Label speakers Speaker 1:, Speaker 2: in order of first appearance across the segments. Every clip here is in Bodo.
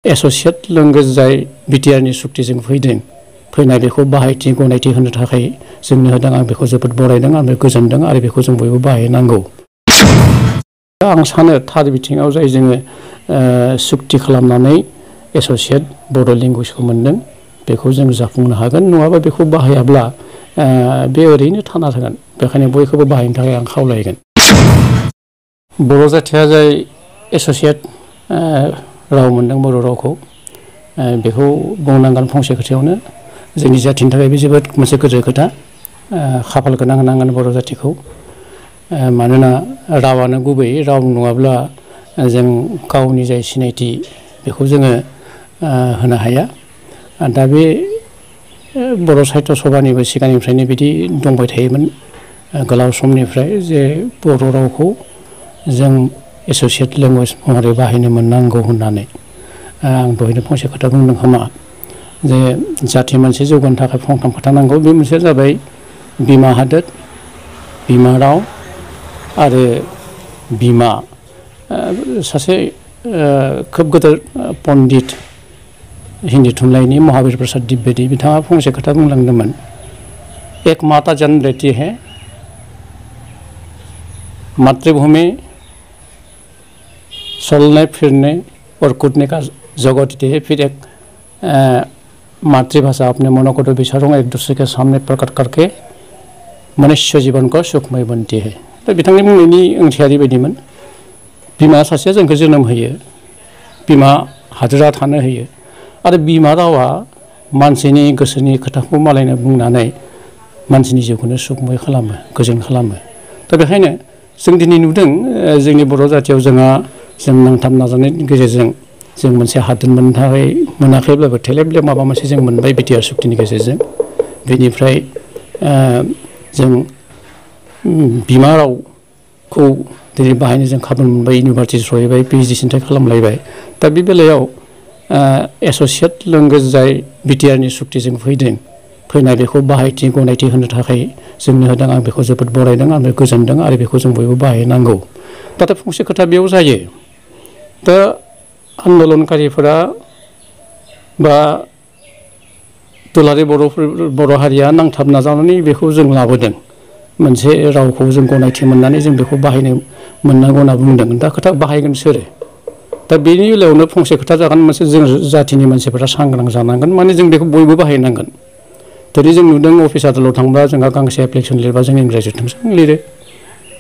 Speaker 1: एस'सियेट लेंगुवेज जाय बिटिआरनि सुक्तिजों फैनाय बेखौ बाहायथि गनायथि होनो थाखाय जोंनो होदों। आं बेखौ जोबोद बरायदों आरो गोजोनदों आरो बेखौ जों बयबो बाहायनांगौ। आं सानो थार बिथिङाव जाय जोङो सुक्ति खालामनानै एस'सियेट बड' लेंगुवेजखौ मोनदों बेखौ जों जाफुंनो हागोन। नङाबा बेखौ बाहायाब्ला बे ओरैनो थाना थागोन। बेखायनो बयखौबो बाहायनो थाखाय आं खावलायगोन। बर' जाथिया जाय एस'सियेट राव मोनदों बर' रावखौ बेखौ बुंनांगोन फंसे खोथायावनो जोंनि जाथिनि थाखाय बे जोबोद मोनसे गोजौ खोथा। खाफाल गोनां होनांगोन बर' जाथिखौ। मानोना रावानो गुबै राव नङाब्ला जों गावनि जाय सिनायथि बेखौ जोङो होनो हाया। दा बे बर' साहित्य सभानिबो सिगांनिफ्रायनो बिदि दंबाय थायोमोन गोलाव समनिफ्राय जे बर' रावखौ जों एस'सियेट लेंगुवेज महरै बाहायनो मोननांगौ होननानै। आं दहायनो फंसे खोथा बुंदों खोमा जे जाथि मोनसे जौगानो थाखाय फंथाम खोथा नांगौ। बे मोनसेया जाबाय बिमा हादोर, बिमा राव आरो बिमा सासे खोब गोदोर पण्डित हिन्दी थुनलाइनि महाबीर प्रसाद द्विवेदी बिथाङा फंसे खोथा बुंलांदोंमोन। एक माता जन्म देती है, मातृभूमि चलने फिरने और कूदने का जगह देती है, फिर एक मातृभाषा अपने मनों को विचारों एक दूसरे के सामने प्रकट करके मनुष्य जीवन को सुखमय बनती है। दा बिथांनि बुंनायनि ओंथिया ओरैबायदिमोन बिमा सासेया जोंखौ जोनोम होयो, बिमा हादोरा थानो होयो आरो बिमा रावा मानसिनि गोसोनि खोथाखौ मालायनो बुंनानै मानसिनि जिउखौनो सुखमय खालामो, गोजोन खालामो। दा बेखायनो जों दिनै नुदों जोंनि बर' जाथियाव जों नांथाब नाजानायनि गेजेरजों जों मोनसे हादोर मोननो थाखाय मोनाखैब्लाबो थेलेब माबा मोनसे जों मोनबाय बिटिआर सुक्तिनि गेजेरजों। बेनिफ्राय जों बिमा रावखौ दिनै बाहायनो जों खाबु मोनबाय, इउनिभारसिटि सहैबाय, पिएइचडि सिन्थाय खालामलायबाय। दा बे बेलायाव एस'सियेट लेंगुवेज जाय बिटिआरनि सुक्तिजों फैनाय बेखौ बाहायथि गनायथि होनो थाखाय जोंनो होदों। आं बेखौ जोबोद बरायदों आरो गोजोनदों आरो बेखौ जों बयबो बाहायनांगौ। नाथाय फंसे खोथा बेयाव जायो। दा आन्दलनकारिफोरा बा दुलाराय बर' हारिया नांथाब नाजानानै बेखौ जों लाबोदों। मोनसे रावखौ जों गनायथि मोननानै जों बेखौ बाहायनो मोननांगौ होनना बुंदों। दा खोथा बाहायगोन सोरो? दा बेनि बेलायावनो फंसे खोथा जागोन मोनसे जों जाथिनि मानसिफोरा सांग्रां जानांगोन। माने जों बेखौ बयबो बाहायनांगोन। दिनै जों नुदों अफिस आदालताव थांबा जोंहा गांसे एप्लिकेसन लिरबा जों इंराजियाव थोंजों लिरो।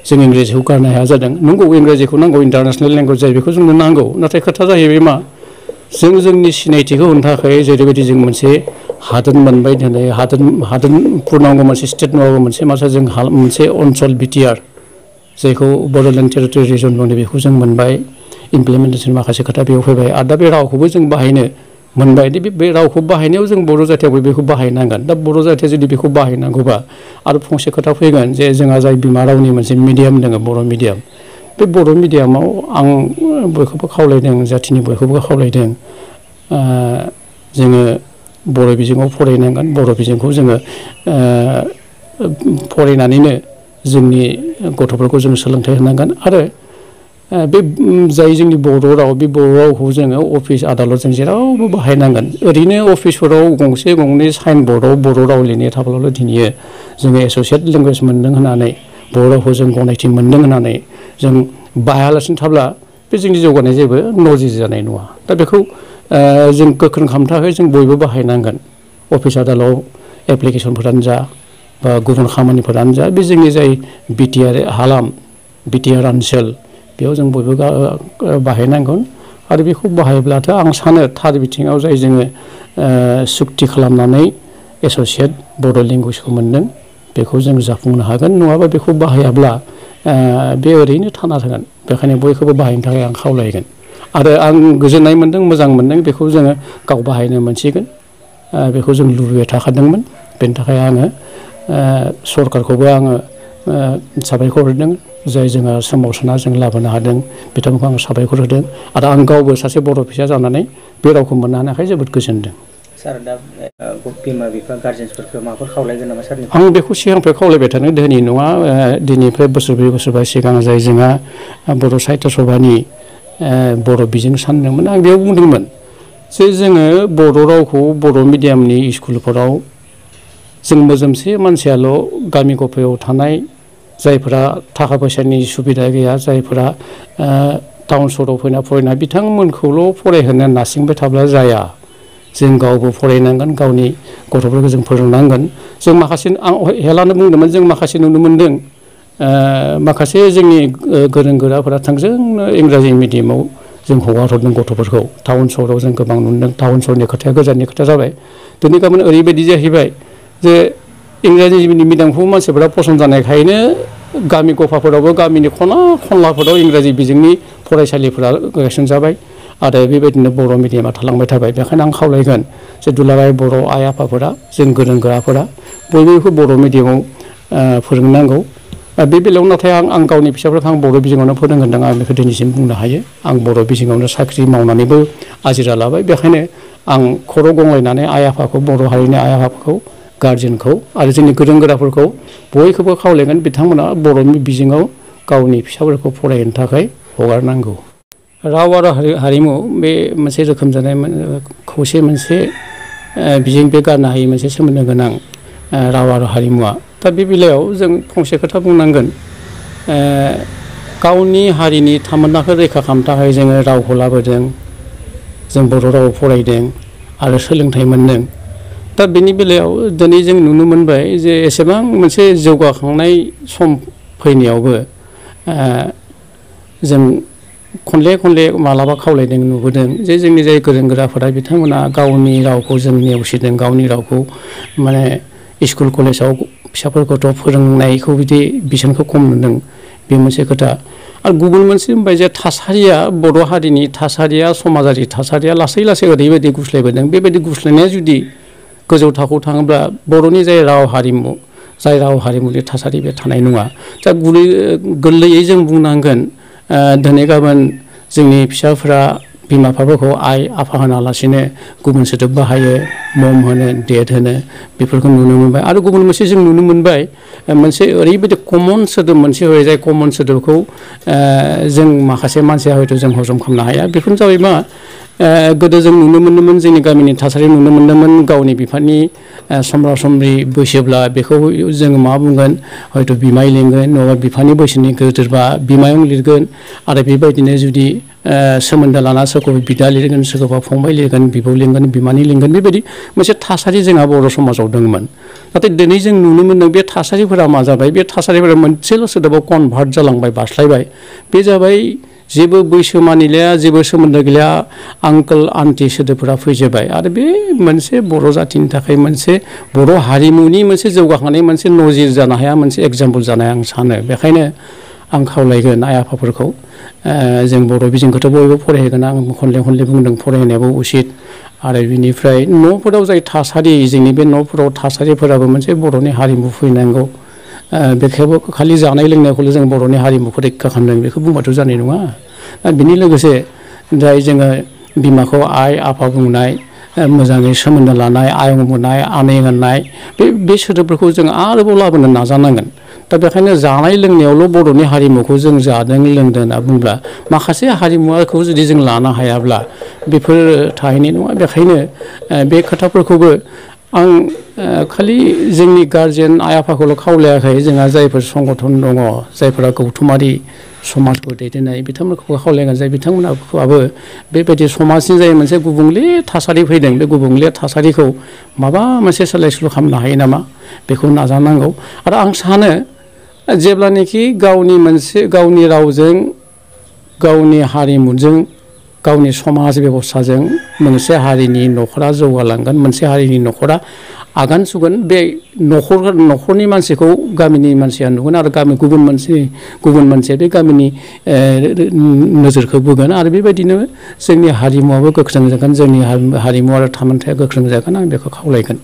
Speaker 1: जों इंराजिखौ गारनो हाया जादों। नंगौ इंराजिखौ नांगौ, इन्टारनेसनेल लेंगुवेज जायो बेखौ जोंनो नांगौ। नाथाय खोथा जाहैबाय मा जों जोंनि सिनायथिखौ होनो थाखाय जेरैबायदि जों मोनसे हादोर मोनबाय दिनै हादोर पुर्नांग मोनसे स्टेट नङाबा मोनसे जों मोनसे ओनसोल बिटिआर जायखौ बड'लेण्ड टेरिटरि रिजन बुङो बेखौ जों मोनबाय। इमप्लिमेन्टेसन माखासे खोथा बेयाव फैबाय आरो दा बे रावखौबो जों बाहायनो मोनबाय। बे रावखौ बाहायनायाव जों बर' जाथियाबो बेखौ बाहायनांगोन। दा बर' जाथिया जुदि बेखौ बाहायनांगौबा आरो फंसे खोथा फैगोन जे जोंहा जाय बिमा रावनि मोनसे मिडियाम दङ बर' मिडियाम, बे बर' मिडियामाव आं बयखौबो खावलायदों, जाथिनि बयखौबो खावलायदों जोङो बर' बिजोङाव फरायनांगोन। बर' बिजोंखौ जोङो फरायनानैनो जोंनि गथ'फोरखौ जों सोलोंथाइ होनांगोन आरो बे जाय जोंनि बर' राव बे बर' रावखौ जोङो अफिस आदाলত जों जेरावबो बाहायनांगोन। ओरैनो अफिसफोराव गंसे गंनै साइन बर्डआव बर' राव लिरनाय थाब्लाल' दिनैयो जोङो एस'सियेट लेंगुवेज मोनदों होननानै बर' रावखौ जों गनायथि मोनदों होननानै जों बाहायालासिनो थाब्ला बे जोंनि जौगानाय जेबो नजिर जानाय नङा। दा बेखौ जों गोख्रों खालामनो थाखाय जों बयबो बाहायनांगोन। अफिस आदालताव एप्लिकेसनफोरानो जा बा गुबुन खामानिफोरानो जा बे जोंनि जाय बिटिआर हालाम बिटिआर ओनसोल बेयाव जों बयबो बाहायनांगोन। आरो बेखौ बाहायब्लाथ' आं सानो थार बिथिङाव जाय जोङो सुक्ति खालामनानै एस'सियेट बड' लेंगुवेजखौ मोनदों बेखौ जों जाफुंनो हागोन। नङाबा बेखौ बाहायाब्ला बे ओरैनो थाना थागोन। बेखायनो बयखौबो बाहायनो थाखाय आं खावलायगोन। आरो आं गोजोननाय मोन्दों, मोजां मोन्दों बेखौ जोङो गाव बाहायनो मोनसिगोन। बेखौ जों लुबैबाय थाखादोंमोन। बेनि थाखाय आङो सरकारखौबो आङो साबायखर होदों जाय जोंहा सोमावसारना जों लाबोनो हादों बिथांमोनखौ आं साबायखर होदों। आरो आं गावबो सासे बर' फिसा जानानै बे रावखौ मोननो हानायखाय जोबोद गोजोनदों।
Speaker 2: सार दा बिमा बिफा गार्जेन्सफोरखौ माबाफोर खावलायगोन नामा सार?
Speaker 1: आं बेखौ सिगांनिफ्राय खावलायबाय थादों, दिनै नङा दिनैनिफ्राय बोसोरब्रै बोसोरबा सिगां जाय जोंहा बर' साहित्य सभानि बर' बिजों सानदोंमोन आं बेयाव बुंदोंमोन जे जोङो बर' रावखौ बर' मिडियामनि स्कुलफोराव जों मोजोमसे मानसियाल' गामि गफायाव थानाय जायफोरा थाखा फैसानि सुबिदा गैया जायफोरा टाउन सहराव फैना फरायनाय बिथांमोनखौल' फरायहोनो नारसिंबाय थाब्ला जाया जों गावबो फरायनांगोन गावनि गथ'फोरखौ जों फोरोंनांगोन जों माखासे आं हेलानो बुंदोंमोन जों माखासे नुनो मोनदों माखासे जोंनि गोरों गोराफोरा थोंजोंनो इंराजि मिडियामाव जों हगारहरदों गथ'फोरखौ टाउन सहराव जों गोबां नुदों टाउन सहरनि खोथाया गोजाननि खोथा जाबाय दिनै गाबोन ओरैबायदि जाहैबाय जे इंराजि मिडियामखौ मानसिफोरा फसन्द जानायखायनो गामि गफाफोरावबो गामिनि खना खनलाफोराव इंराजि बिजोंनि फरायसालिफोरा गायसनजाबाय आरो बेबायदिनो बर' मिडियामा थालांबाय थाबाय बेखायनो आं खावलायगोन जे दुलाराय बर' आइ आफाफोरा जों गोरों गोराफोरा बयबो बर' मिडियामाव फोरोंनांगौ बे बेलायाव नाथाय आं गावनि फिसाफोरखौ आं बर' बिजोङावनो फोरोंहोदों आं बेखौ दिनैसिम बुंनो हायो आं बर' बिजोङावनो साख्रि मावनानैबो आजिरा लाबाय बेखायनो आं खर' गंलायनानै आइ आफाखौ बर' हारिनि आइ आफाखौ गारजेनखौ आरो जोंनि गोरों गोराफोरखौ बयखौबो खावलायगोन बिथांमोना बर' बिजोङाव गावनि फिसाफोरखौ फरायहोनो थाखाय हगारनांगौ राव आरो हारिमु बे मोनसे रोखोम जानाय खौसे मोनसे बिजों बे गारनो हायै मोनसे सोमोन्दो गोनां राव आरो हारिमुवा दा बे बेलायाव जों फंसे खोथा बुंनांगोन गावनि हारिनि थामोन्नाखौ रैखा खालामनो थाखाय जोङो रावखौ लाबोदों जों बर' राव फरायदों आरो सोलोंथाइ मोनदों दा बेनि बेलायाव दिनै जों नुनो मोनबाय जे एसेबां मोनसे जौगाखांनाय सम फैनायावबो जों खनले खनले मालाबा खावलायदों नुबोदों जे जोंनि जाय गोरों गोराफोरा बिथांमोना गावनि रावखौ जों नेवसिदों गावनि रावखौ माने स्कुल कलेजाव फिसाफोरखौथ' फोरोंनायखौ बिदि बिसोनखौ खम नुदों बे मोनसे खोथा आरो गुबुन मोनसे होनबाय जे थासारिया बर' हारिनि थासारिया समाजारि थासारिया लासै लासै ओरैबायदि गुस्लायबोदों बेबायदि गुस्लायनाया जुदि गोजौ थाखोआव थाङोब्ला बर'नि जाय राव हारिमु जाय राव हारिमुनि थासारि बे थानाय नङा दा गोरलैयै जों बुंनांगोन दिनै गाबोन जोंनि फिसाफोरा बिमा बिफाफोरखौ आइ आफा होनालासिनो गुबुन सोदोब बाहायो मम होनो डेड होनो बेफोरखौ नुनो मोनबाय आरो गुबुन मोनसे जों नुनो मोनबाय मोनसे ओरैबायदि कमन सोदोब मोनसे होयो जाय कमन सोदोबखौ जों माखासे मानसिया हयथ' जों हजम खालामनो हाया बेफोरनो जाबाय मा गोदो जों नुनो मोनोमोन जोंनि गामिनि थासारि नुनो मोनदोंमोन गावनि बिफानि समब्रा समब्रि बैसोब्ला बेखौ जोङो मा बुंगोन हयथ' बिमाय लिंगोन नङाबा बिफानि बैसोनि गेदेरबा बिमायं लिरगोन आरो बेबायदिनो जुदि सोमोन्दो लाना सोरखौबा बिदा लिरगोन सोरखौबा फंबाय लिरगोन बिबौ लिंगोन बिमानि लिंगोन बेबायदि मोनसे थासारि जोंहा बर' समाजाव दंमोन नाथाय दिनै जों नुनो मोनदों बे थासारिफोरा मा जाबाय बे थासारिफोरा मोनसेल' सोदोबाव कनभार्ट जालांबाय बास्लायबाय बे जाबाय जेबो बैसो मानिलाया जेबो सोमोन्दो गैया आंकोल आन्टि सोदोबफोरा फैजोबबाय आरो बे मोनसे बर' जाथिनि थाखाय मोनसे बर' हारिमुनि मोनसे जौगाखांनाय मोनसे नजिर जानो हाया मोनसे एगजाम्पोल जानाय आं सानो बेखायनो आं खावलायगोन आइ आफाफोरखौ जों बर' बिजोंखौथ' बयबो फरायहोगोन आं खनले खनले बुंदों फरायहोनायाबो उचित आरो बिनिफ्राय न'फोराव जाय थासारि जोंनि बे न'फोराव थासारिफोराबो मोनसे बर'नि हारिमु फैनांगौ बेखौबो खालि जानाय लोंनायखौल' जों बर'नि हारिमुखौ रैखा खालामदों बेखौ बुंबाथ' जानाय नङा बिनि लोगोसे जाय जोङो बिमाखौ आइ आफा बुंनाय मोजाङै सोमोन्दो लानाय आयं बुंनाय आनै होननाय बे सोदोबफोरखौ जों आरोबाव लाबोनो नाजानांगोन दा बेखायनो जानाय लोंनायावल' बर'नि हारिमुखौ जों जादों लोंदों होनना बुंब्ला माखासे हारिमुखौ जुदि जों लानो हायाब्ला बेफोर थाहैनाय नङा बेखायनो बे खोथाफोरखौबो आं खालि जोंनि गारजेन आइ आफाखौल' खावलायाखै जोंहा जायफोर संगठन दङ जायफोरा गौथुमारि समाजखौ दैदेननाय बिथांमोनखौबो खावलायगोन जाय बिथांमोनाबो बेबायदि समाजनि जाय मोनसे गुबुंले थासारि फैदों बे गुबुंले थासारिखौ माबा मोनसे सोलाय सोल' खालामनो हायो नामा बेखौ नाजानांगौ आरो आं सानो जेब्लानोखि गावनि रावजों गावनि हारिमुजों गावनि समाज बेबस्थाजों मोनसे हारिनि न'खरा जौगालांगोन मोनसे हारिनि न'खरा आगान सुगोन बे न'खरनि मानसिखौ गामिनि मानसिया नुगोन आरो गुबुन मानसिया बे गामिनि नोजोरखौ बोगोन आरो बेबायदिनो जोंनि हारिमुवाबो गोख्रों जागोन जोंनि हारिमु आरो थामोनथाया गोख्रों जागोन आं बेखौ खावलायगोन